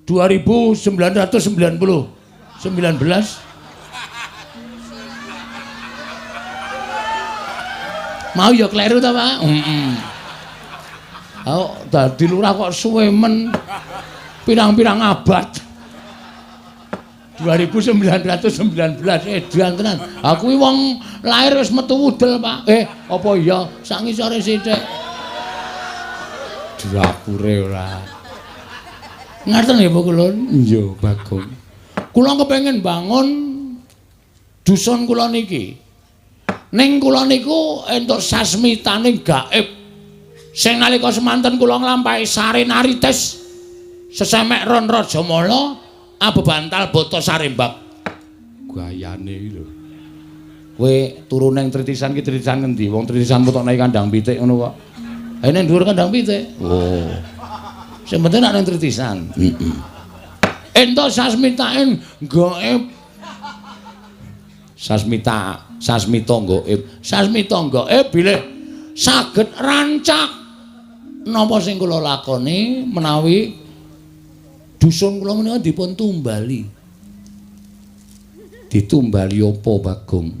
2919. Mau ya kleru ta, Pak? Heeh. Oh, dadi lurah kok suwe men pirang-pirang abad. 2919 edan tenan. Aku iki wong lahir wis metu wudel, Pak. Apa iya sak ngisore sithik. Dapure ora. Ngaten nggih Bu Kulun? Iya, Bagong. Kula kepengin bangun dusun kula niki. Ning kula niku entuk sasmitane gaib. Sing nalika semanten kula nglampahi sarenarites sesemek ron Rajamala abebantal bata sarembab. Gayane iki lho. Kowe turu ning tritisan ki tritisan ngendi? Wong tritisan metokne kandang pitik ngono kok. Ha ning dhuwur kandang pitik. Oh. Sing penting nek ning tritisan. Heeh. Entuk sasmitane gaib. Sasmita, sasmita gaib. Sasmita gaib bilih saged rancak napa sing kula lakoni menawi dusun kula menika dipun tumbali. Ditumbali apa, Bagong?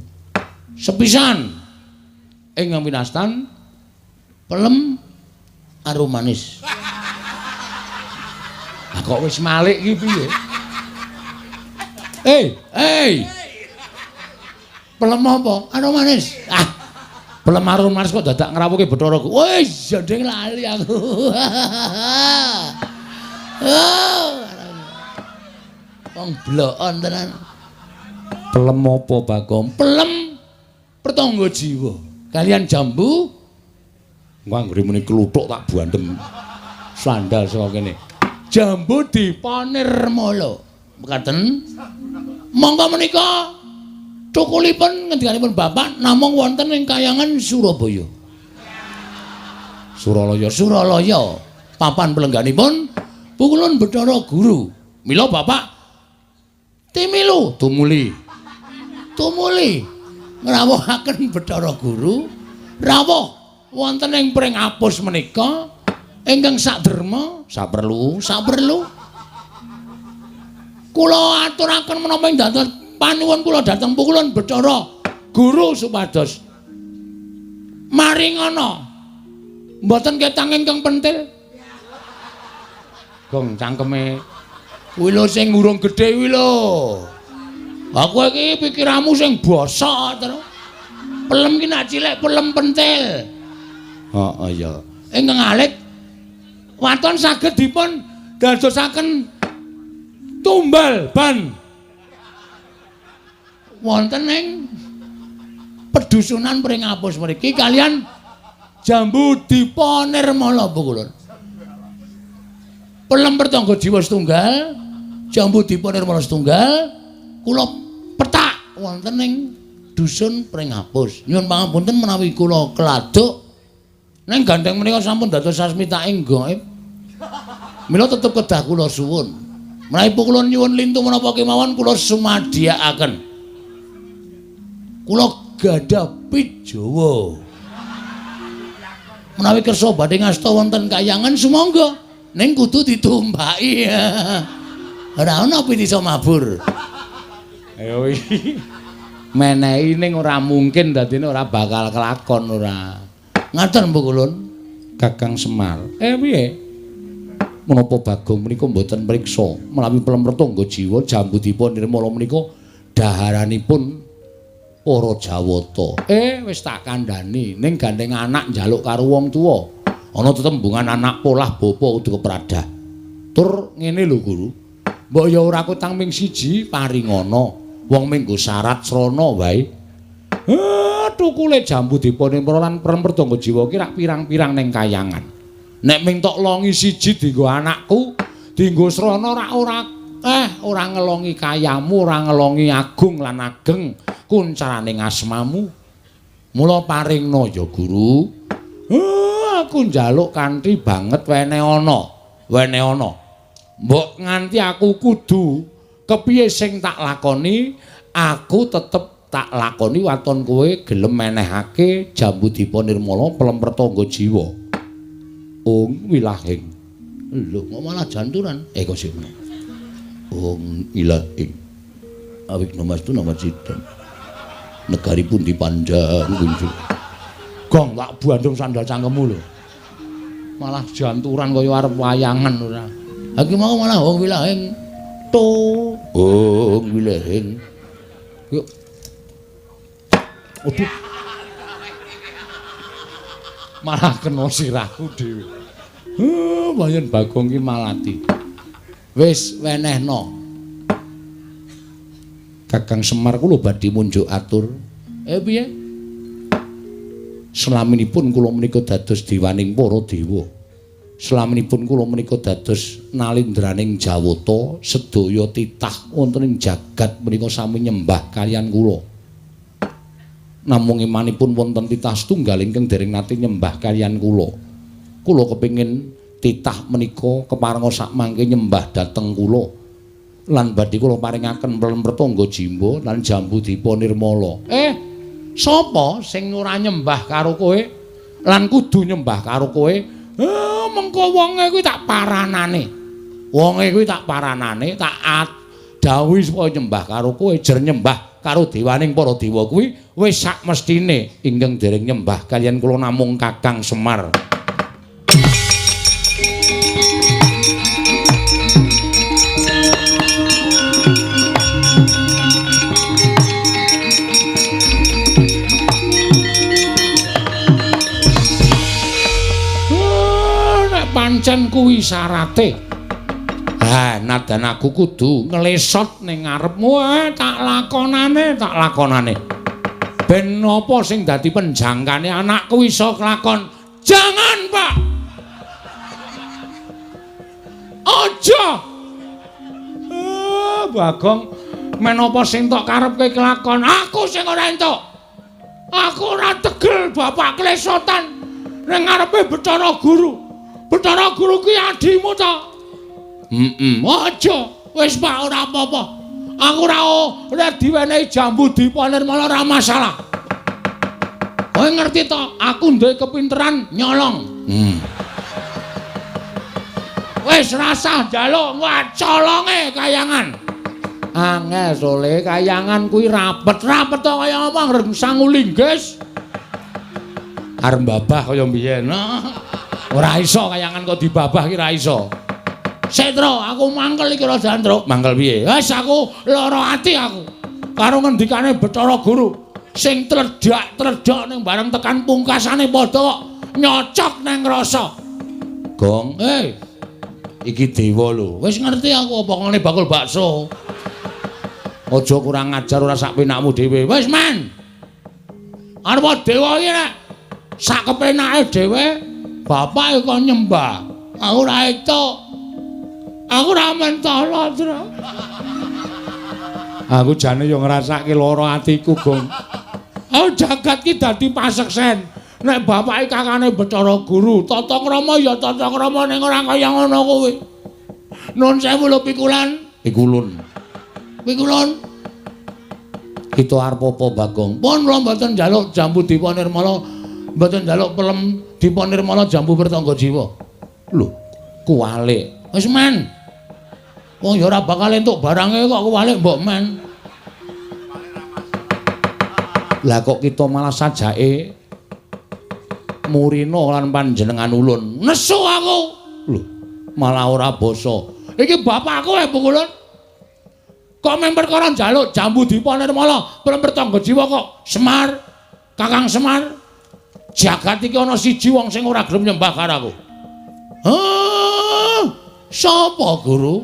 Sepisan ingkang winastan pelem arum manis. Lah kok wis malik iki piye? Pelem apa? Arum manis. Ah, pelem arum manis kok dadak ngrawuhke Bathara Guru. Wis, jandeng lali aku. Oh, wong blokon tenan. Pelem apa, Bagong? Pelem pertangga jiwa. Kalian jambu anggere muni kluthuk tak bandem. Sandal saka kene. Jambu dipanirmala. Mekaten. Monggo menika cukulipun ngendikanipun Bapak namung wonten ing kayangan Surabaya. Suralaya, Suralaya. Papan pelengganipun Pukulun Bathara Guru. Mila Bapak timilu tumuli. Tumuli ngrawuhaken Bathara Guru rawuh wonten ing Pringapus menika ingkang saderma saperlu saperlu kula aturaken menapa ing dados panuwun kula dhateng Pukulun Bathara Guru supados maringana mboten ketang ingkang pentil. Gong cangkeme kuwi lho sing urung gedhe kuwi lho. Aku iki pikiranmu sing bosok terus. Pelem ki nak cilik pelem pentil. Heeh ya. Ingkang alit waton saged dipun dadosaken tumbal ban wonten ing pedusunan Pringapus mriki kalian jambu dipa nirmala Pukulun. Pelem pertangga jiwa setunggal, jambu dipa nirmala setunggal, kula petak wonten ing dusun Pringapus. Nyuwun pangapunten menawi kula keladuk ning gandeng menika sampun dados sasmitaing gaib. Mila tetep kedah kula suwun. Menawi kula nyuwun lintu menapa kemawon kula sumadiyakaken. Kula gadah pit Jawa. Menawi kersa badhe ngasta wonten kayangan sumangga ning kudu ditumbaki. Ora ana pit iso mabur. Ayo iki. Menehi ning ora mungkin dadine ora bakal kelakon ora. Ngaten Bu Kulun. Kakang Semar. Piye? Menapa Bagong menika mboten mriksa menawi pelem pertangga jiwa jambu dipa nirmala menika daharanipun para Jawata. Wis tak kandhani ning gandeng anak njaluk karo wong tuwa. Ana tetembungan anak polah bapa kudu kepradah. Tur ngene lho Guru. Mbok ya ora kutang ming siji paringana. Wong minggu syarat srana wae. Tukule jambu dipa nirmala lan pelem pertangga jiwa ki rak pirang-pirang ning kayangan. Nek ming tok longi siji dienggo anakku, dienggo srana ora ora ngelongi kayamu, ora ngelongi agung lan ageng kuncaraning asmamu. Mula paringna ya Guru. Aku njaluk kanthi banget wene ana, wene ana. Mbok nganti aku kudu kepiye sing tak lakoni, aku tetep tak lakoni waton kowe gelem menehake Jambudipa Nirmala pelem pertangga jiwa. Ung wilahing. Lho kok malah janturan? Kok sik meneh. Ung ilahing. Awik namastu namacita. Negari pundi pandang kunjuk. Gong tak bandung sandal cangkemmu lho. Malah janturan kaya arep wayangan ora. Ha iki mau malah wong wilahing to. Ung wilahing. Yuk. Aduh. Malah kena sirahku dhewe. Bayan Bagong ki malati. Wis wenehno. Kakang Semar kula badhe munjuk atur. Piye? Selaminipun kula menika dados dewaning para dewa. Selaminipun kula menika dados nalindraning Jawata, sedaya titah wonten ing jagat menika sami nyembah kaliyan kula. Namung imanipun wonten titah setunggal ingkang dereng nate nyembah kaliyan kula. Kula kepingin titah menika keparenga sakmangke nyembah dhateng kula. Lan badhe kula paringaken pelem pertangga jimba lan Jambudipa Nirmala. Sapa sing ora nyembah karo kowe lan kudu nyembah karo kowe? Mengko wonge kuwi tak paranane. Wonge kuwi tak paranane, tak dawuhi supaya nyembah karo kowe, jer nyembah karo dewaning para dewa kuwi wis sak mestine ingkang dereng nyembah kaliyan kula namung Kakang Semar. Nek pancen kuwi syarate, ha nadan aku kudu nglesot ning ngarepmu, tak lakonane, tak lakonane. Ben apa sing dadi penjangkane anakku iso kelakon. Jangan, Pak. Aja. Bagong, men apa sing tok karepke kelakon, aku sing ora entuk. Aku ora tegel bapak klesotan ning ngarepe Bathara Guru. Bathara Guru ki adimu ta? Aja. Wis Pak, ora apa-apa. Aku ora diwenehi Jambudipa Nirmala ora masalah. Kowe ngerti to, aku duwe kepinteran nyolong. Wis rasah njaluk, colonge kayangan. Angel sole kayangan kuwi rapet-rapet to kaya apa ngreng sangu linggis. Arep babah kaya mbiyen. Ora iso kayangan kok dibabah ki ora iso. Setro, aku mangkel iki rada Andro. Mangkel piye? Wis aku lara ati aku. Karo ngendikane Bathara Guru sing tledhak-tledhok ning bareng tekan pungkasane padha kok nyocok nang rasa. Gong, iki dewa lho. Wis ngerti aku apa ngene bakul bakso. Aja kurang ajar ora sak penakmu dhewe. Wis men. Arep dewa iki nek sak kepenake dhewe bapak kok nyembah. Aku ora entuk. Aku ora mentolo, Tru. Aku jane yo ngrasake lara atiku, Gong. Oh, jagat ki dadi paseksen. Nek bapake kakane Bathara Guru, tata krama ya tata krama ning ora kaya ngono kuwi. Nun sewu lho pikulan. Pikulun. Pikulun. Kita arep apa, Bagong? Pun kula mboten njaluk Jambudipa Nirmala, mboten njaluk pelem Dipa Nirmala jambu pertangga jiwa. Lho, kuwalik. Wis men. Wong ya ora bakal entuk barange kok kuwalik mbok men. Lah kok kita malah sajake murina lan panjenengan ulun. Nesu aku. Lho, malah ora basa. Iki bapakku pukulun. Kok mung perkara njaluk Jambudipa Nirmala, pelem pertangga jiwa kok Semar, Kakang Semar. Jagat iki ana siji wong sing ora gelem nyembah karo aku. Hah? Sapa, Guru?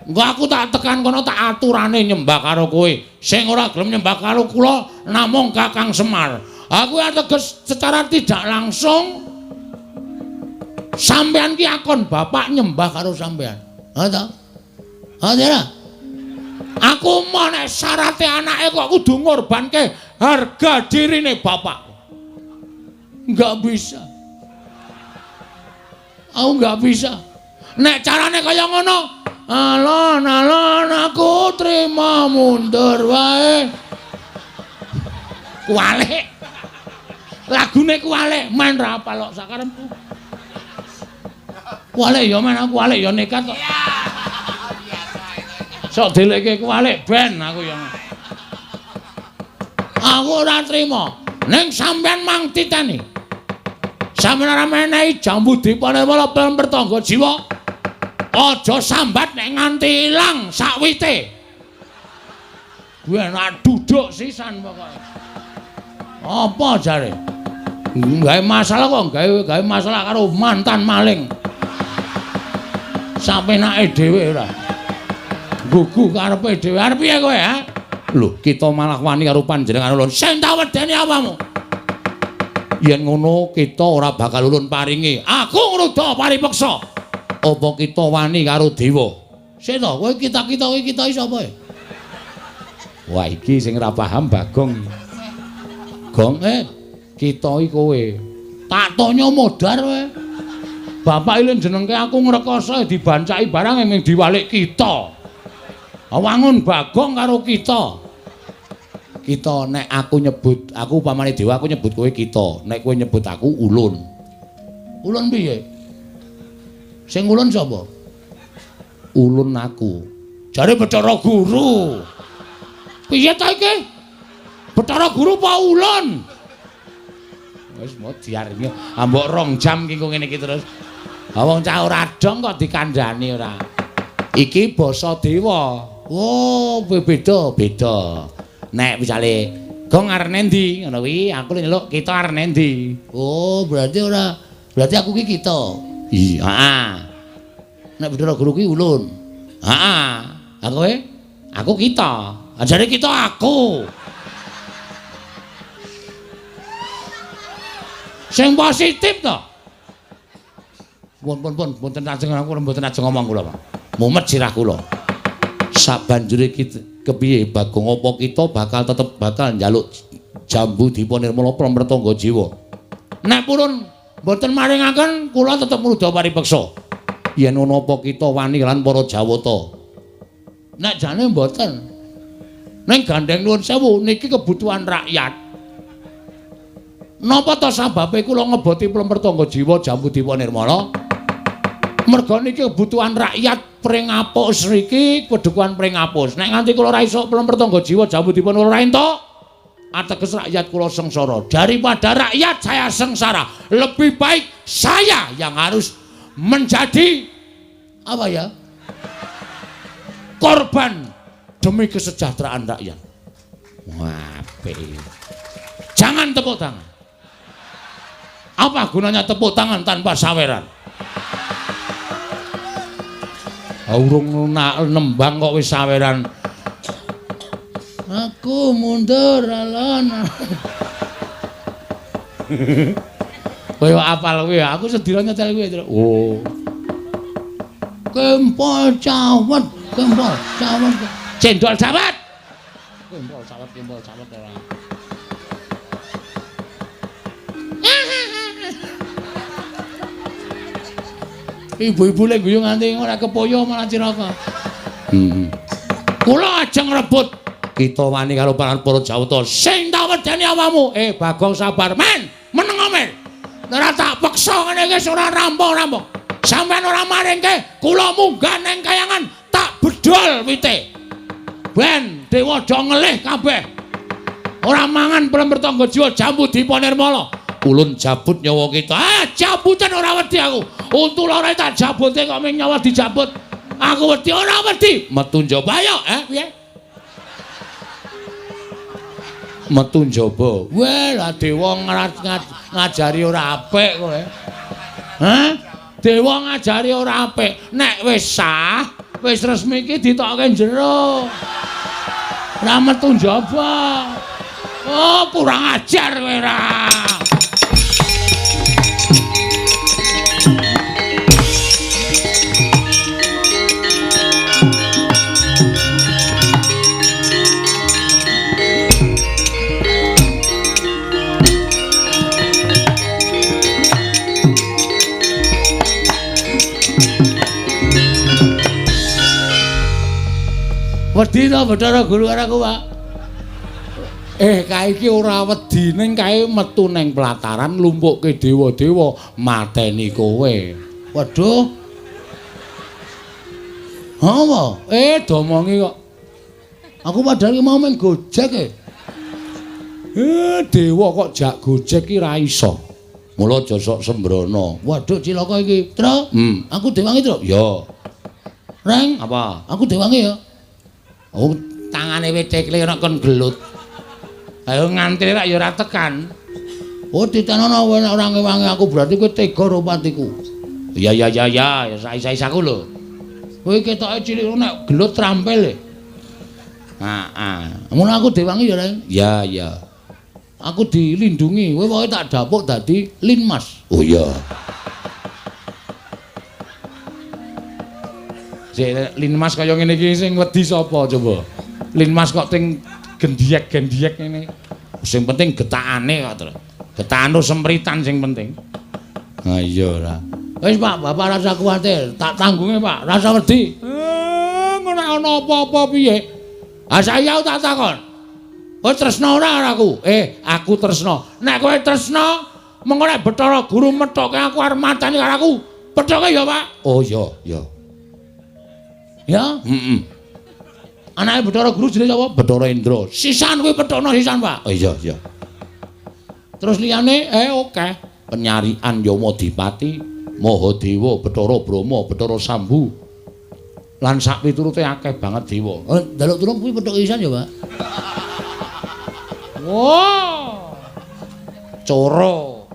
Engko aku tak tekan kono tak aturane nyembah karo kowe. Sing ora gelem nyembah karo kula namung Kakang Semar. Aku ateges secara tidak langsung Sampean ki akon bapak nyembah karo sampean. Ha ta? Ha ta? Aku mau nek syarate anake kok kudu ngorbanke harga dirine bapak. Enggak bisa. Aku enggak bisa. Nek carane kaya ngono, alon-alon aku trima mundur wae. Kuwalik. Lagune kuwalik, men ra apal kok sakarepku. Kuwalik ya men aku kuwalik ya nekat kok. Sok delekke kuwalik ben aku ya. Aku ora trima. Ning sampean mang titeni. Sampeyan ora menehi jambu dipa nirmala pertangga jiwa. Aja sambat nek nganti ilang sakwite. Kuwi enak duduk sisan pokoke. Apa jare? Gawe masalah kok gawe masalah karo mantan maling. Sapenake dhewe ora. Gugu karepe dhewe. Arep piye kowe, ha? Lho, kita malah wani karo panjenengan ulun. Sing tak wedeni apamu? Yen ngono kita ora bakal ulun paringi. Aku ngruda paripeksa. Apa kita wani karo dewa? Sik to, kowe kita-kita kowe kita iki sapa ya? Wah, iki sing ora paham Bagong. Gong, kita iki kowe. Tak tonyo modar kowe. Bapak iki jenengke aku ngrekoso dibancaki barang ming diwalik kita. Wangun Bagong karo kita. Kita nek aku nyebut, aku upamane dewa aku nyebut kowe kita, nek kowe nyebut aku ulun. Ulun piye? Sing ulun sapa? Ulun aku. Jare Bathara Guru. Piye ta iki? Bathara Guru apa ulun? Wis modiar iki. Ambok 2 jam ki ngene iki terus. Ha wong cah ora dong kok dikandhani ora. Iki basa dewa. Oh, beda, beda. Nek misale Gong arep endi ngono kuwi, aku nyeluk kita arep endi. Oh, berarti ora, berarti aku ki kita. Iya, heeh. Nek Bathara Guru ki ulun. Heeh. Ha kowe? Aku kita. Ajare kita aku. Sing positif to. Pun pun pun mboten ajeng aku mboten ajeng ngomong kula, Pak. Mumet sirah kula. Sabanjure kita kepiye Bagong apa kita bakal tetep bakal njaluk jambu dipa nirmala pramretangga jiwa. Nek purun mboten maringaken kula tetep ngruda paripeksa. Yen ana apa kita wani lan para Jawata. Nek jane mboten. Ning gandeng nuwun sewu niki kebutuhan rakyat. Napa ta sababe kula ngeboti pramretangga jiwa jambu dipa nirmala? Merga niki kebutuhan rakyat Pringapus riki, pedukuhan Pringapus. Nek nganti kula ora iso pramretangga jiwa jambu dipa ora entuk, ateges rakyat kula sengsara. Daripada rakyat saya sengsara, lebih baik saya yang harus menjadi apa ya? Korban demi kesejahteraan rakyat. Wah, apik. Jangan tepuk tangan. Apa gunanya tepuk tangan tanpa saweran? Urung nembang kok wis saweran. Aku mundur alon. Kowe apal kowe, aku sedina nyetel kowe. Oh. Kempol cawet, kempol cawet. Cendol cawet. Kempol cawet, kempol cawet ora. Ibu-ibu lek guyu nganti ora kepoyo malah cilaka. Kula ajeng rebut kita wani karo para Jawata. Sing tak wedeni awakmu. Bagong sabar men, meneng men. Ora tak peksa ngene iki ora rampung-rampung. Sampeyan ora maringke, kula munggah nang kayangan tak bedol wite. Ben dewa do ngelih kabeh. Ora mangan pramretangga jiwa jambu dipa nirmala. Ulun jabut nyawa kita. Ah, jabutan ora wedi aku. Untu lara tak jabute kok ming nyawa dijabut. Aku wedi ora wedi. Metu njaba ayo, piye? Metu njaba. Weh, lah dewa ngajari ora apik kowe. Hah? Dewa ngajari ora apik. Nek wis sah, wis resmi iki ditokke jero. Ora metu njaba. Oh, kurang ajar kowe ra. Wedi to Bathara Guru karo aku, Pak? Kae iki ora wedi ning kae metu neng pelataran lumpukke dewa-dewa mateni kowe. Waduh. Apa? Domongi kok. Aku padahal mau main Gojek e. Dewa kok jak Gojek ki ra iso. Mula aja sok sembrono. Waduh cilaka iki. Tru, aku dewangi, Tru. Ya. Reng, apa? Aku dewangi ya. Oh, tangane wis cekle ora kon gelut. Ayo ngantri rak ya ora tekan. Oh, ditenono ora ngewangi aku berarti kowe tega karo patiku. Ya ya ya ya, ya sais-sais aku lho. Kowe ketoke cilik nek gelut trampil e. Heeh. Ngono aku dewangi ya, Reng. Ya ya. Aku dilindungi, kowe pokoke tak dapuk dadi Linmas. Oh iya. Sik Linmas kaya ngene iki sing wedi sapa coba? Linmas kok ting gendiyek-gendiyek ngene. Sing penting getakane kok, Tru. Getakane sempritan sing penting. Ha iya ora. Wis Pak, Bapak rasa kuwatir, tak tanggunge Pak, rasa wedi. Ngono ana apa-apa piye? Ha saiki aku tak takon. Kowe tresna ora karo aku? Aku tresna. Nek kowe tresna, mengko nek Bathara Guru methoke aku arep mateni karo aku. Pethoke ya, Pak. Oh iya, iya. Ya? Heeh. Anake Bathara Guru jenenge sapa? Bathara Indra. Sisan kuwi pethokno sisan, Pak. Oh iya, iya. Terus liyane oke. Penyarian Yamadipati, Mahadewa, Bathara Brahma, Bathara Sambu. Lan sak piturute akeh banget dewa. Oh, njaluk tulung kuwi pethoke sisan ya, Pak. Wah. Coro.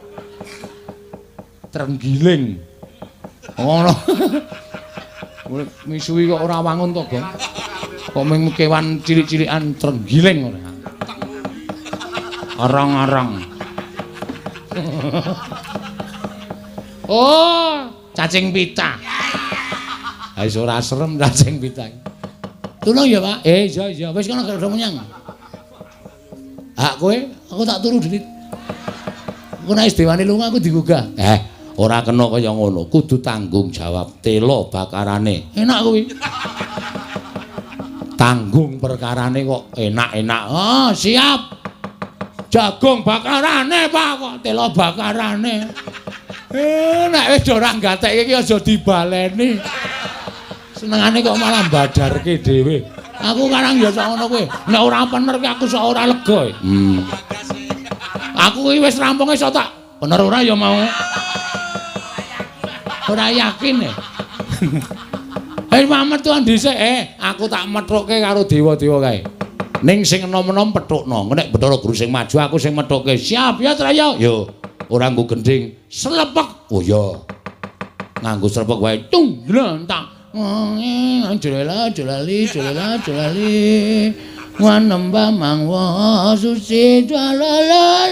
Trenggiling. Ngono. Misuwi kok ora wangun to, Gong. Kok mung kewan cilik-cilikan trenggiling ora. Arang-arang. Oh, cacing pita. Ha wis ora serem cacing pita. Tulung ya, Pak. Iya iya, wis kono gak menyang. Hak kowe, aku tak turu dhewe. Engko nek wis dewane lunga aku digugah. Ora kena kaya ngono, kudu tanggung jawab tela bakarane. Enak kuwi. Tanggung perkarane kok enak-enak. Oh, siap. Jagung bakarane, Pak, kok tela bakarane. Nek wis ora gatekke iki aja dibaleni. Senengane kok malah badarke dhewe. Aku karang ya sak ngono kuwi. Nek ora pener ki aku sak ora lega. Aku iki wis rampung iso tak bener ora ya mau. Ora yakin e. Mamet tuan dhisik, aku tak methukke karo dewa-dewa kae. Ning sing enom-enom pethukno. Nek Bathara Guru sing maju aku sing methukke. Siap ya, Traya. Yo, ora nggo gendhing. Slepek. Oh iya. Nganggo slepek wae. Tung glentak. Jolela jolali jolela jolali. Wanembah mangwa suci jalala.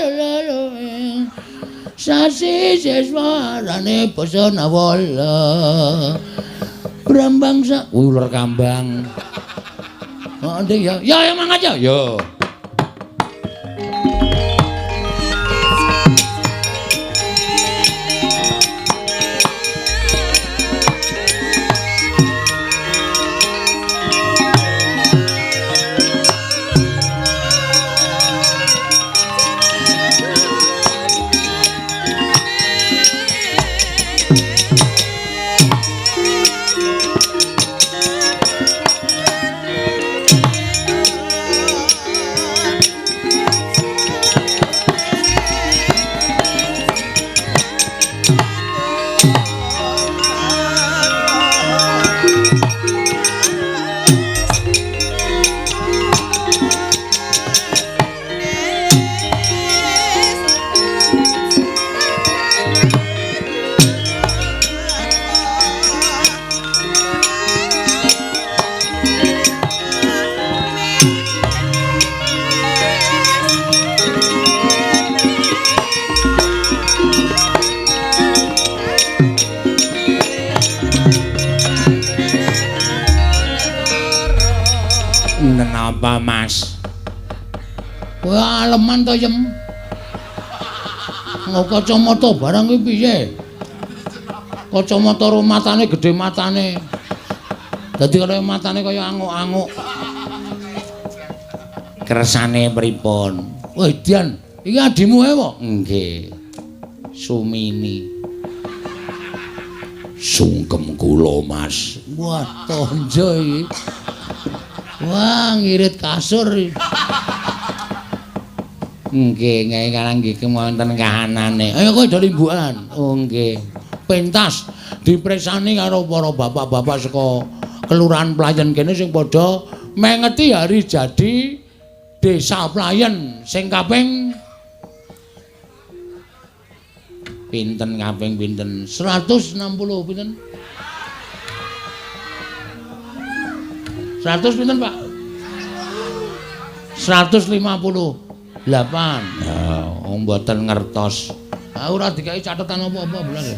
Sasi seswarane basa nawala. Brambang sak uler kambang. Oh, nding ya. Ya ya mangkat ya. Yo. Napa Mas? Kowe aleman to, Yem? Nggo kacamata barang kuwi piye? Kacamata ro matane gedhe matane. Dadi kaya matane kaya anguk-anguk. Kersane pripun? Wah, Dian, iki adimu ae po? Nggih. Sumini. Sungkem kula, Mas. Wah, tonjo iki. Wah, ngirit kasur iki. Nggih, nggih karang nggih wonten kahanane. Ayo kowe do limbukan. Oh nggih. Pentas dipresani karo para bapak-bapak saka Kelurahan Playen kene sing padha mengeti hari jadi Desa Playen sing kaping pinten kaping pinten? 160 pinten? 100 pinten, Pak? 158. Ya, wong mboten ngertos. Ah ora dikai catetan apa-apa bener.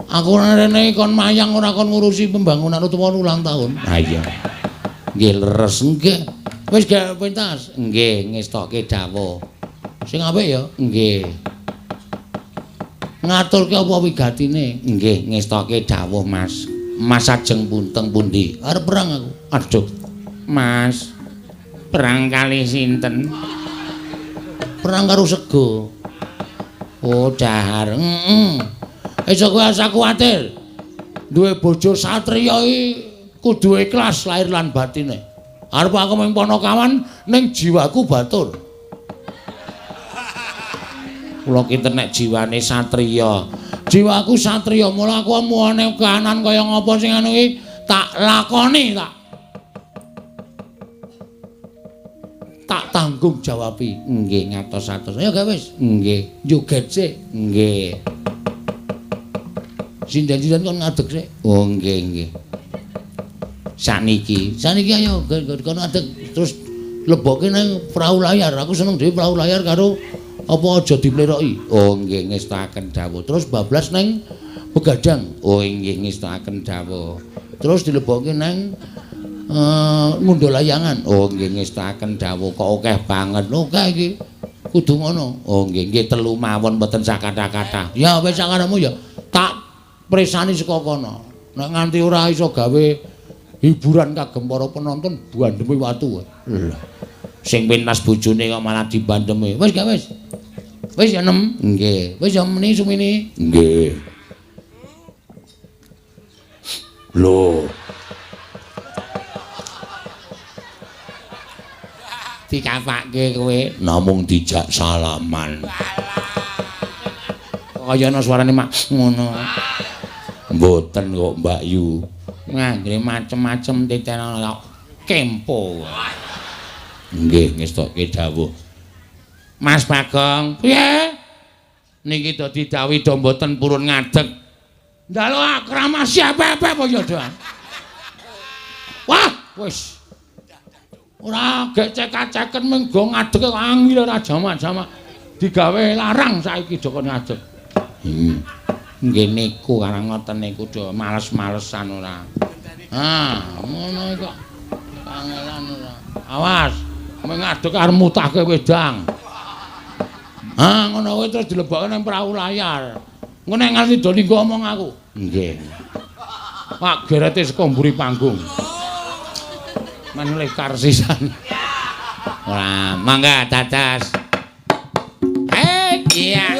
Aku rene kon mayang ora kon ngurusi pembangunan utawa ulang tahun. Ha iya. Nggih leres nggih. Wis gak pentas. Nggih ngestokke dawuh. Sing apik ya? Nggih. Ngaturke apa wigatine? Nggih ngestokke dawuh, Mas. Mas ajeng punteng pundi? Arep perang aku. Aduh. Mas. Perang kali sinten? Perang karo sego. Oh, dahar. Heeh. Aja kowe asa kuwatir. Duwe bojo satriya iki kudu ikhlas lahir lan batine. Arep aku mung panakawan ning jiwaku batur. Kula kinten nek jiwane satriya. Jiwaku satriya, mula aku muane kahanan kaya ngapa sing anu iki tak lakoni, tak tanggung jawabi. Nggih ngatos-atos. Ayo gawe wis. Nggih. Joget sik. Nggih. Sinden-sinden kon ngadeg sik. Oh nggih nggih. Sakniki, sakniki ayo kon ngadeg terus lebokke nang perahu layar. Aku seneng dhewe perahu layar karo apa aja dipleroki. Oh nggih ngestakaken dawuh. Terus bablas nang begadang. Oh nggih ngestakaken dawuh. Terus dilebokke nang ngundha layangan. Oh nggih ngestakaken dawuh kok akeh banget. Akeh iki. Kudu ngono. Oh nggih nggih telu mawon mboten sakathah-kathah. Ya wis sakarepmu ya. Tak presani saka kono. Nek nganti ora iso gawe hiburan kagem para penonton bandheme watu. Lha. Sing pentas bojone kok malah dibandheme. Wis gak wis. Wis ya nem. Nggih. Wis ya meni sumini. Nggih. Lho. Dikapake kowe namung dijak salaman. Kaya ana suarane mak ngono. Mboten kok Mbak Yu. Nganggre macem-macem titen kok kempo. Nggih ngestokke dawuh. Mas Bagong, piye? Niki dadi dawuh do mboten purun ngadeg. Njaluk akramasi apa-apa apa ya, Doan. Wah, wis. Ora gek cekak-ceken menggo ngadeg kok angel ora jamak-jamak. Digawe larang saiki do kon ngadeg. Nggih niku karang ngoten niku do males-malesan ora. Ah, ngono kok. Kangelan ora. Awas, mung ngadeg arep mutahke wedang. Ah, ngono kuwi terus dilebokke nang perahu layar. Engko nek nganti do linggo omong aku. Nggih. Pak gerete saka mburi panggung. Menlekar sisan. Ora, mangga dadas. Hei, iya.